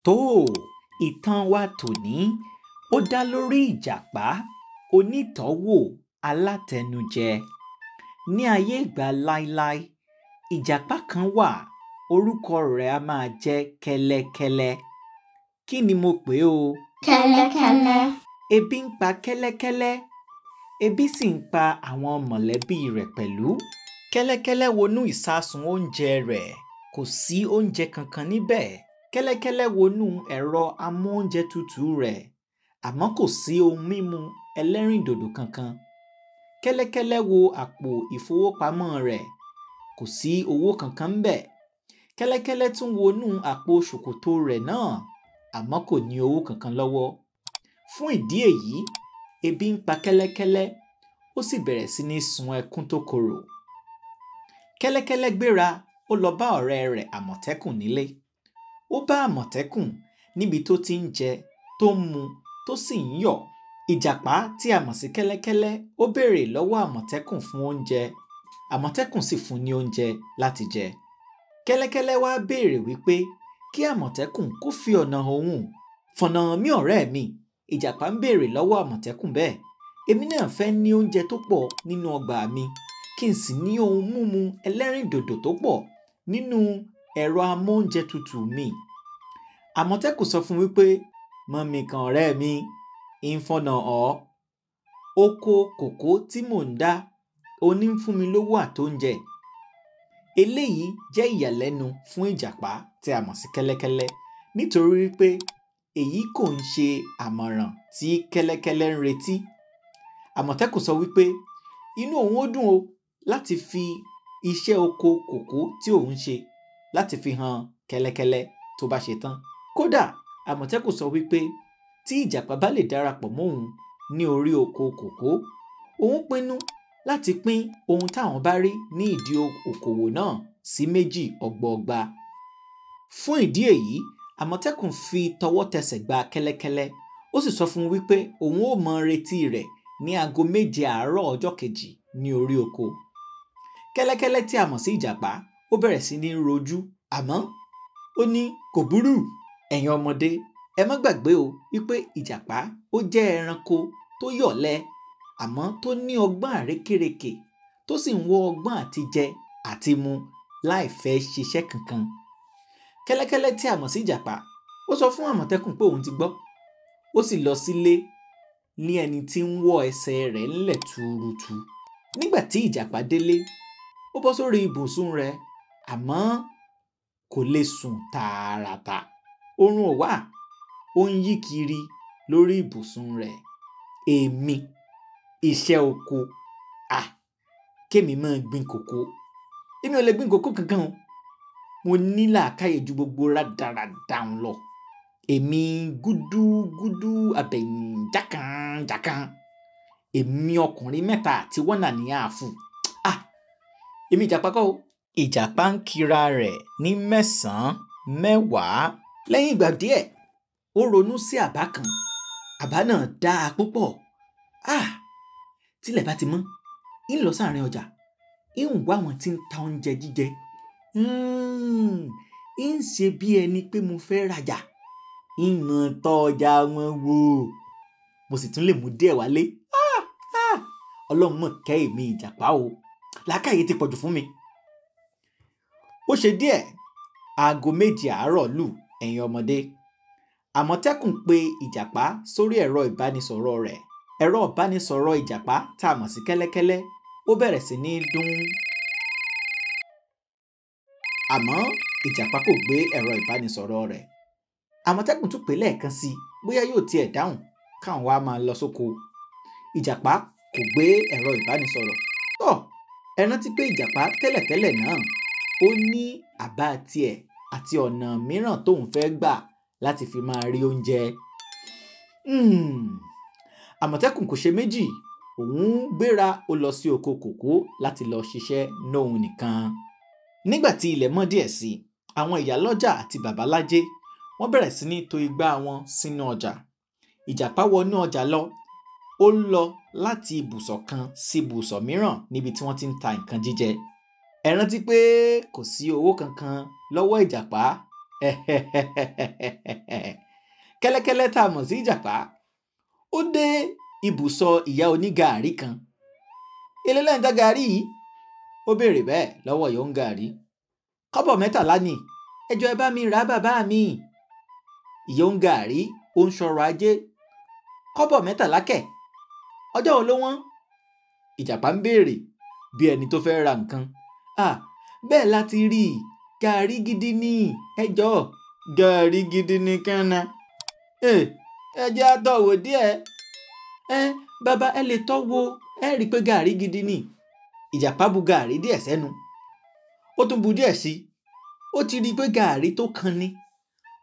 Tó ìtàn wa tòní ó dá lórí ìjàpá onítọ̀ọ́wò alátẹnujẹ. Ní ayé ìgbà láíláí, ìjàpá kan wà, orúkọ rẹ̀ a máa jẹ́ Kẹ́lẹ́kẹ́lẹ́. Kí ni mo pè o? Kẹ́lẹ́kẹ́lẹ́. Ebi ń pa Kẹ́lẹ́kẹ́lẹ́, ebi sì ń pa àwọn mọ̀lẹ́bí rẹ̀ pẹ̀lú. Kẹ́lẹ́kẹ́lẹ́ wọnú ìsasùn oúnjẹ rẹ̀, kò sí oúnjẹ kankan níbẹ̀. Kẹ́lẹ́kẹ́lẹ́ wọnú ẹ̀rọ amóúnjẹtutù rẹ̀, àmọ́ kò sí ohun mímu ẹlẹ́rìndòdò kankan. Kẹ́lẹ́kẹ́lẹ́ wo àpò ìfowópamọ́ rẹ̀, kò sí owó kankan ńbẹ̀. Kẹ́lẹ́kẹ́lẹ́ tún wọnú àpò ṣòkòtò rẹ̀ náà, àmọ́ kò ní owó kankan lọ́wọ́. Fún ìdí èyí, ebi ń pa Kẹ́lẹ́kẹ́lẹ́, ó sì bẹ̀rẹ̀ sí ní sun ẹkún tó korò. Kẹ́lẹ́kẹ́lẹ́ gbéra, ó lọ bá ọ̀rẹ́ rẹ̀ Àmọ̀tẹ́kùn nílé. Ó bá Àmọ̀tẹ́kùn níbi tó ti ń jẹ, tó ń mu, tó sì ń yọ̀. Ìjàpá tí a mọ̀ sí Kẹ́lẹ́kẹ́lẹ́, ó béèrè lọ́wọ́ Àmọ̀tẹ́kùn fún oúnjẹ. Àmọ̀tẹ́kùn sì fún ní oúnjẹ láti jẹ. Kẹ́lẹ́kẹ́lẹ́ wá béèrè wípé kí Àmọ̀tẹ́kùn kó fi ọ̀nà òun. Fọ̀nà hàn mí ọ̀rẹ́ mi. Ìjàpá ń béèrè lọ́wọ́ Àmọ̀tẹ́kùn bẹ́ẹ̀. Èmi náà fẹ́ ní oúnjẹ tó pọ̀ nínú ọgbà mi, kí n sì ní ohun mímu ẹlẹ́rìndòdò tó pọ̀ nínú ẹ̀rọ amóúnjẹtutù mi. Àmọ̀tẹ́kùn sọ fún wípé, mọ́ mi kan ọ̀rẹ́ mi, ń fọ̀nà ọ́. Oko kòkó tí mò ń dá, oní ń fún mi lówó àtóúnjẹ. Eléyìí jẹ́ ìyàlẹ́nu fún ìjàpá tí a mọ̀ sí Kẹ́lẹ́kẹ́lẹ́, nítorí wípé èyí kò ń ṣe àmọ̀ràn tí Kẹ́lẹ́kẹ́lẹ́ ń retí. Àmọ̀tẹ́kùn sọ wípé inú òun ó dùn o láti fi iṣẹ́ oko kòkó tí òun ṣe láti fi hàn Kẹ́lẹ́kẹ́lẹ́ tó bá ṣe tán. Kódà Àmọ̀tẹ́kùn sọ wípé tí ìjàpá bá lè darapọ̀ mọ́ òun ní orí oko kòkó, òun pinnu láti pín ohun táwọn bá rí ní ìdí okòwò náà sí méjì ọgbọọgba. Fún ìdí èyí, Àmọ̀tẹ́kùn fi tọwọ́tẹsẹ̀ gba Kẹ́lẹ́kẹ́lẹ́, ó sì sọ fún un wípé òun ó mọ retí rẹ̀ ní aago 7 àárọ̀ ọjọ́ kejì ní orí oko. Kẹ́lẹ́kẹ́lẹ́ tí a mọ̀ sí ìjàpá, ó bẹ̀rẹ̀ sí ní rojú, àmọ́ ó ní kò burú. Ẹ̀yin ọmọdé, ẹ má gbàgbé o wípé ìjàpá ó jẹ́ ẹranko tó yọ̀lẹ, àmọ́ tó ní ọgbọ́n àrékérekè, tó sì ń wọ ọgbọ́n àti jẹ àti mu láì fẹ́ ṣiṣẹ́ kankan. Kẹ́lẹ́kẹ́lẹ́ tí a mọ̀ sí ìjàpá, ó sọ fún Àmọ̀tẹ́kùn pé òun ti gbọ́. Ó sì lọ sílé ní ẹni tí ń wọ́ ẹsẹ̀ rẹ̀ ńlẹ̀ tuurutu. Nígbà tí ìjàpá délé, ó bọ́ sórí ibùsùn rẹ̀, àmọ́ kò lè sùn tààràtà. Oorun ò wá, ó ń yí kiri lórí ibùsùn rẹ̀. Èmi, iṣẹ́ oko, à, kémi máa gbin kòkó. Èmi ò lè gbin kòkó kankan o. Mo ní làákàyè ju gbogbo rádaràda ń lọ. Èmi gúdúgúdú abẹ̀yìn jákànjákàn. Èmi ọkùnrin mẹ́ta àti wọ́nà ní ààfù. À, èmi ìjàpá kọ́ o. Ìjàpá ń kira rẹ̀ ní 9, 10. Lẹ́yìn ìgbà díẹ̀, ó ronú sí àbá kan. Àbá náà dáa púpọ̀. À, tílẹ̀ bá ti mọ́, ń lọ sáàrin ọjà, ń wá àwọn tí ń ta oúnjẹ jíjẹ. Ń ṣe bí ẹni pé mo fẹ́ rajà. Ń mọ tọ́ ọjà wọn wò. Mo sì tún lè mú díẹ̀ wálé. Ọlọ́run mọ̀ kẹ́ èmi ìjàpá o. Làákàyè ti pọ̀jù fún mi. Ó ṣe díẹ̀, aago 7 àárọ̀ lù, ẹ̀yin ọmọdé. Àmọ̀tẹ́kùn pe ìjàpá sórí ẹ̀rọ ìbánisọ̀rọ̀ rẹ̀. Ẹ̀rọ ìbánisọ̀rọ̀ ìjàpá tá a mọ̀ sí Kẹ́lẹ́kẹ́lẹ́, ó bẹ̀rẹ̀ sí ní dún. Àmọ́ ìjàpá kò gbé ẹ̀rọ ìbánisọ̀rọ̀ rẹ̀. Àmọ̀tẹ́kùn tún pè lẹ́ẹ̀kan sí i bóyá yóò tiẹ̀ dáhùn káwọn wá máa lọ sóko. Ìjàpá kò gbé ẹ̀rọ ìbánisọ̀rọ̀. Tọ́, ẹ rántí pé ìjàpá tẹ́lẹ̀tẹ́lẹ̀ náà ó ní àbá tiẹ̀ àti ọ̀nà mìíràn tóun fẹ́ gbà láti fi máa rí oúnjẹ. Àmọ̀tẹ́kùn kò ṣe méjì, òun gbéra ó lọ sí oko kòkó láti lọ ṣiṣẹ́ nóun nìkan. Nígbà tí ilẹ̀ mọ́ díẹ̀ sí, àwọn ìyálọ́jà àti bàbálájé wọ́n bẹ̀rẹ̀ sí ní to igbá wọn sínú ọjà. Ìjàpá wọnú ọjà lọ, ó lọ láti ibùsọ̀ kan sí ibùsọ̀ mìíràn níbi tí wọ́n ti ń ta nǹkan jíjẹ. Ẹ rántí pé kò sí owó kankan lọ́wọ́ ìjàpá. Kẹ́lẹ́kẹ́lẹ́ tá a mọ̀ sí ìjàpá ó dé ibùsọ̀ ìyá onígàárí kan. Èló lẹ́ ń ta gàárì yìí? Ó béèrè bẹ́ẹ̀ lọ́wọ́ ìyá onígàárí. Kọ́bọ̀ 13 ni, ẹ jọ̀ọ́ ẹ bá mi rà bàbá mi. Ìyá onígàárí ó ń sọ̀rọ̀ ajé. Kọ́bọ̀ 13 kẹ̀, ọjọ́ wo ló wọ́n? Ìjàpá ń béèrè bí ẹni tó fẹ́ ra nǹkan. Bẹ́ẹ̀ láti rí i, gàárì gidi ni, ẹ jọ̀ọ́. Gàárì gidi ni kánná. Ẹ jẹ́ á tọ́ wò díẹ̀. Bàbá ẹ lè tọ́ wo, ẹ rí i pé gàárì gidi ni. Ìjàpá bu gàárì díẹ̀ sẹ́nu. Ó tún bu díẹ̀ sí i. Ó ti rí i pé gàárì tó kan ni.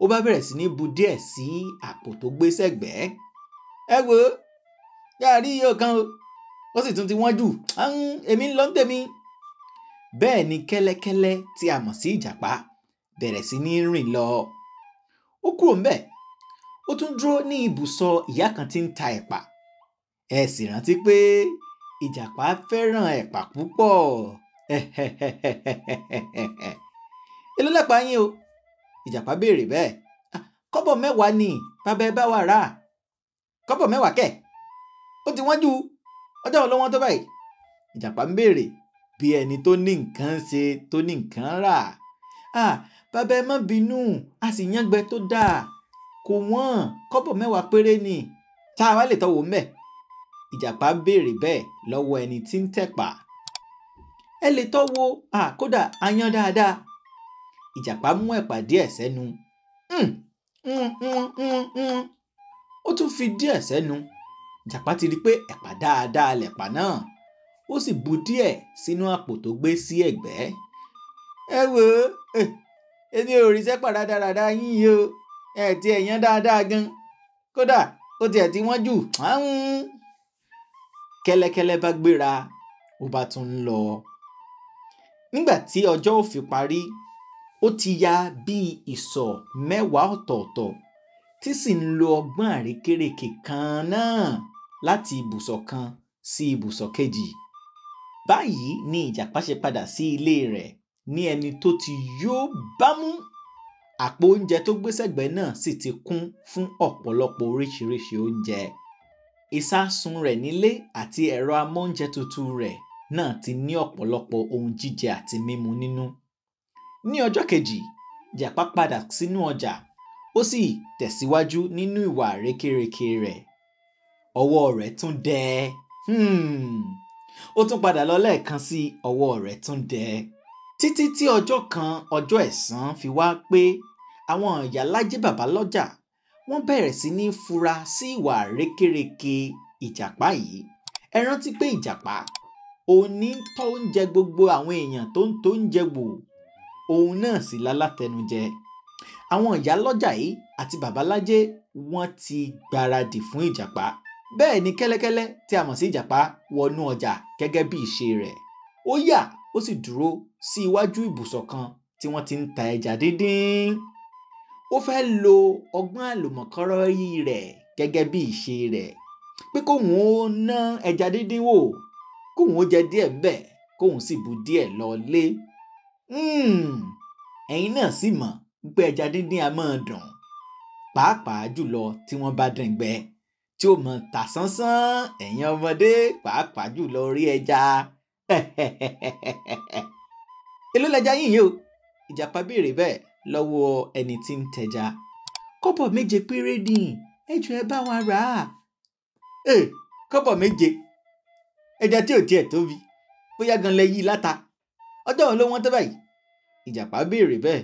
Ó bá bẹ̀rẹ̀ sí ní bu díẹ̀ sí àpò tó gbé sẹ́gbẹ̀ẹ́. Ẹ wo, gàárì yìí ò kan o. Ó sì tún ti wọ́n jù. Èmi ń lọ ń tèmi. Bẹ́ẹ̀ ni kẹ́lẹ́kẹ́lẹ́ tí a mọ̀ sí ìjàpá bẹ̀rẹ̀ sí ní rìn lọ. Ó kúrò ńbẹ̀. Ó tún dúró ní ibùsọ̀ ìyá kan tí ń ta ẹ̀pà. Ẹ sì rántí pé ìjàpá fẹ́ràn ẹ̀pà púpọ̀. Èló lẹ̀pà yín o? Ìjàpá béèrè bẹ́ẹ̀. Kọ́bọ̀ 10 ni, bàbá ẹ bá wa rà. Kọ́bọ̀ 10 kẹ̀. Ó ti wọ́n jù. Ọjọ́ wo ló wọ́n tó báyìí? Ìjàpá ń béèrè bí ẹni tó ní nǹkan ṣe tó ní nǹkan rà. Bàbá ẹ má bínú, a sì yángbẹ tó dáa. Kò wọ́n, kọ́bọ̀ 10 péré ni. Tá a wá lè tọ́wọ́ ńbẹ̀? Ìjàpá béèrè bẹ́ẹ̀ lọ́wọ́ ẹni tí ń tẹ̀pà. Ẹ lè tọ́wọ́, kódà a yán dáadáa. Ìjàpá mú ẹ̀pà díẹ̀ sẹ́nu. Ó tún fi díẹ̀ sẹ́nu. Ìjàpá ti rí i pé ẹ̀pà dáadáa lẹ̀pà náà. Ó sì bu díẹ̀ sínú àpò tó gbé sí ẹ̀gbẹ́. Ẹ wò ó, èmi ò rí sẹ́pà rádaràda yín yìí o. Ẹ ti ẹ̀ yán dáadáa gan. Kódà ó tiẹ̀ ti wọ́n jù. Kẹ́lẹ́kẹ́lẹ́ bá gbéra, ó bá tún ń lọ. Nígbà tí ọjọ́ ò fi parí, ó ti ya bí ìsọ̀ 10 ọ̀tọ̀ọ̀tọ̀ tí sì ń lo ọgbọ́n àrékérekè kan náà láti ibùsọ̀ kan sí ibùsọ̀ kejì. Báyìí ni ìjàpá ṣe padà sí ilé rẹ̀ ní ẹni tó ti yó bámú. Àpò oúnjẹ tó gbé sẹ́gbẹ̀ẹ́ náà sì ti kún fún ọ̀pọ̀lọpọ̀ oríṣiríṣi oúnjẹ. Ìsásun rẹ̀ nílé àti ẹ̀rọ amóúnjẹ tuntun rẹ̀ náà ti ní ọ̀pọ̀lọpọ̀ ohun jíjẹ àti mímu nínú. Ní ọjọ́ kejì, ìjàpá padà sínú ọjà, ó sì tẹ̀síwájú nínú ìwà rékérekè rẹ̀. Ọwọ́ rẹ̀ tún dẹ. Ó tún padà lọ lẹ́ẹ̀kan sí ọwọ́ rẹ̀ tún dẹ. Títí tí ọjọ́ kan ọjọ́ ẹ̀san fi wá pé àwọn ìyálájé bàbá lọ́jà wọ́n bẹ̀rẹ̀ sí ní fura sí ìwà rékérekè ìjàpá yìí. Ẹ rántí pé ìjàpá òní ń tọ́ oúnjẹ gbogbo àwọn èèyàn tó ń tó oúnjẹ wò, òun náà sì lálátẹnujẹ. Àwọn ìyálọ́jà yìí àti babalájé wọ́n ti gbáradì fún ìjàpá. Bẹ́ẹ̀ ni kẹ́lẹ́kẹ́lẹ́ tí a mọ̀ sí ìjàpá wọnú ọjà gẹ́gẹ́ bí ìṣe rẹ̀. Ó yà ó sì dúró sí iwájú ibùsọ̀ kan tí wọ́n ti ń ta ẹja díndín. Ó fẹ́ lo ọgbọ́n àlùmọ̀kọ́rọ́yí rẹ̀ gẹ́gẹ́ bí ìṣe rẹ̀ pé kóun ó ná ẹja díndín wò, kóun ó jẹ díẹ̀ ńbẹ̀, kóun sì bu díẹ̀ lọ lé. Ẹ̀yin náà sì mọ̀ pé ẹja díndín a máa dùn, pàápàá jùlọ tí wọ́n bá dín gbẹ, tí ó mọ̀ ta sánsán. Ẹ̀yin ọmọdé pàápàá jùlọ orí ẹja. Èló lẹja yín yìí o? Ìjàpá béèrè bẹ́ẹ̀ lọ́wọ́ ẹni tí ń tẹja. Kọ́bọ̀ 7 péré ni, ẹ jọ̀ọ́ ẹ bá wa rà á. Kọ́bọ̀ 7, ẹja tí ò tiẹ̀ tóbi, bóyá gan lẹ yí láta. Ọjọ́ wo ló wọ́n tó báyìí? Ìjàpá béèrè bẹ́ẹ̀.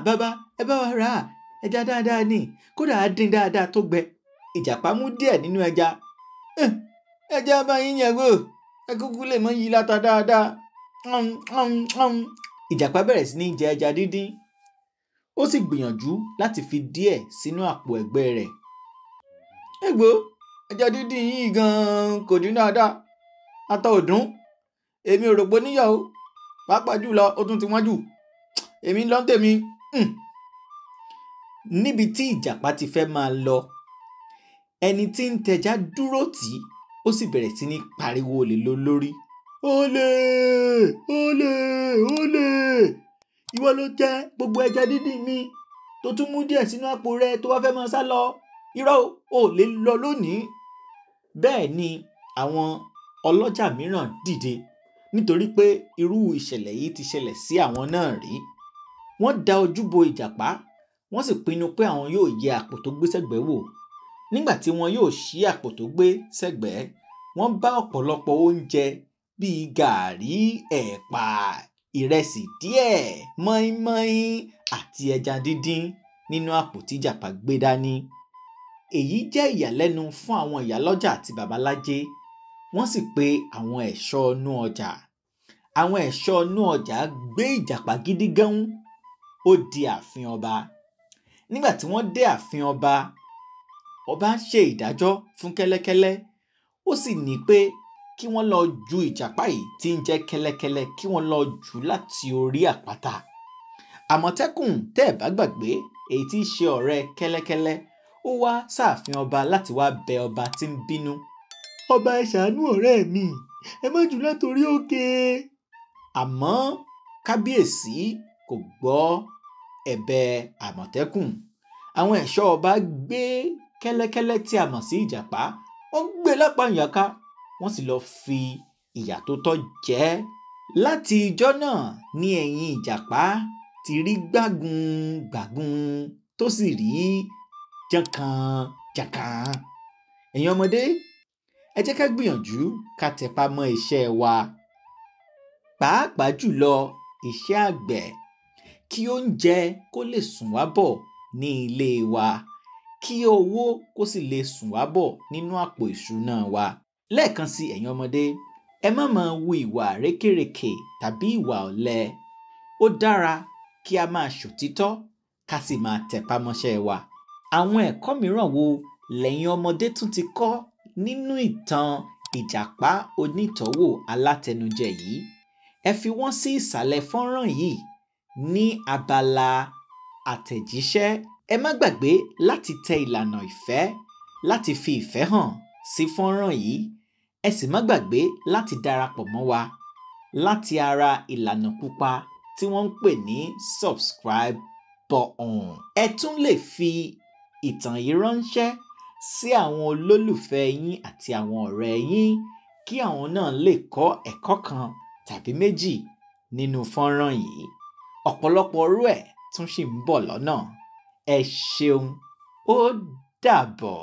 Bàbá ẹ bá wa rà á, ẹja dáadáa ni, kódà á dín dáadáa tó gbẹ. Ìjàpá mú díẹ̀ nínú ẹja. Ẹja bá yín yẹ̀ wò, ẹ kúkú lè mọ yí láta dáadáa. Ìjàpá bẹ̀rẹ̀ sí ní jẹ ẹja díndín. Ó sì gbìyànjú láti fi díẹ̀ sínú àpò ẹ̀gbẹ́ rẹ̀. Ẹ gbọ́, ẹja díndín yìí gan-an kò dín dáadáa. Ata ò dùn. Èmi ò rò pé níyà o. Pàápàá jùlọ, ó tún ti wọ́n jù. Èmi ń lọ tèmi. Níbi tí ìjàpá ti fẹ́ máa lọ, ẹni tí ń tẹja dúró tì í, ó sì bẹ̀rẹ̀ sí ní pariwo olè lọ lórí. Olè! Olè! Olè! Ìwọ ló jẹ gbogbo ẹja díndín mi. Tó tún mú díẹ̀ sínú àpò rẹ tó wá fẹ́ máa sá lọ. Irọ́ ò lè lọ lónìí. Bẹ́ẹ̀ ni àwọn ọlọ́jà mìíràn dìde nítorí pé irú ìṣẹ̀lẹ̀ yìí ti ṣẹlẹ̀ sí àwọn náà rí. Wọ́n da ojú bo ìjàpá, wọ́n sì pinnu pé àwọn yóò yẹ àpò tó gbé sẹ́gbẹ̀ẹ́ wò. Nígbà tí wọn yóò ṣí àpò tó gbé sẹ́gbẹ̀ẹ́, wọ́n bá ọ̀pọ̀lọpọ̀ oúnjẹ bíi gàárì, ẹ̀pà, ìrẹsì díẹ̀, mọ́ínmọ́ín àti ẹja díndín nínú àpò tí ìjàpá gbé dání. Èyí jẹ́ ìyàlẹ́nu fún àwọn ìyálọ́jà àti babalájé. Wọ́n sì pe àwọn ẹ̀ṣọ́ inú ọjà. Àwọn ẹ̀ṣọ́ inú ọjà gbé ìjàpá gidi gan-an, ó di ààfin ọba. Nígbà tí wọ́n dé ààfin ọba, ọba ṣe ìdájọ́ fún Kẹ́lẹ́kẹ́lẹ́. Ó sì ní pé kí wọ́n lọ ju ìjàpá yìí tí ń jẹ́ Kẹ́lẹ́kẹ́lẹ́ kí wọ́n lọ jù láti orí àpáta. Àmọ̀tẹ́kùn tẹ́ ẹ̀ bá gbàgbé èyí tí í ṣe ọ̀rẹ́ Kẹ́lẹ́kẹ́lẹ́, ó wá sáàfin ọba láti wá bẹ ọba tí ń bínú. Ọba ẹ ṣàánú ọ̀rẹ́ mi, ẹ má jù látorí òkè. Àmọ́ kábíyèsí kò gbọ́ ẹ̀bẹ̀ Àmọ̀tẹ́kùn. Àwọn ẹ̀ṣọ́ ọba gbé Kẹ́lẹ́kẹ́lẹ́ tí a mọ̀ sí ìjàpá, wọ́n gbé lápá ìyàká, wọ́n sì lọ fi ìyà tó tọ́ jẹ ẹ́. Láti ijọ́ náà ni ẹ̀yìn ìjàpá ti rí gbágun gbàgun tó sì rí jànkàn jànkàn. Ẹ̀yin ọmọdé, ẹ jẹ́ ká gbìyànjú ká tẹpá mọ́ iṣẹ́ wa, pàápàá jùlọ iṣẹ́ àgbẹ̀, kí oúnjẹ kó lè sùn wá bọ̀ ní ilé wa, kí owó kó sì lè sùn wá bọ̀ nínú àpò ìṣúná wa. Lẹ́ẹ̀kan sí ẹ̀yin ọmọdé, ẹ má máa hu ìwà rékèrèkè tàbí ìwà ọ̀lẹ. Ó dára kí a máa ṣòtítọ́ ká sì máa tẹpá mọ́ṣẹ́ wa. Àwọn ẹ̀kọ́ mìíràn wo lẹ̀yin ọmọdé tún ti kọ́ nínú ìtàn ìjàpá onítọ̀wò alátẹnujẹ yìí? Ẹ fi wọ́n sí ìsàlẹ̀ fọ́nrán yìí ní abala àtẹ̀jíṣẹ́. Ẹ má gbàgbé láti tẹ ìlànà ìfẹ́ láti fi ìfẹ́ hàn sí fọ́nrán yìí. Ẹ sì má gbàgbé láti darapọ̀ mọ́ wa láti ara ìlànà pupa tí wọ́n ń pè ní subscribe button. Ẹ tún lè fi ìtàn yìí ránṣẹ́ sí àwọn olólùfẹ́ yín àti àwọn ọ̀rẹ́ yín kí àwọn náà lè kọ́ ẹ̀kọ́ kan tàbí méjì nínú fọ́nrán yìí. Ọ̀pọ̀lọpọ̀ irú ẹ̀ tún ṣì ń bọ̀ lọ́nà. Ẹ ṣeun, ó dàbọ̀.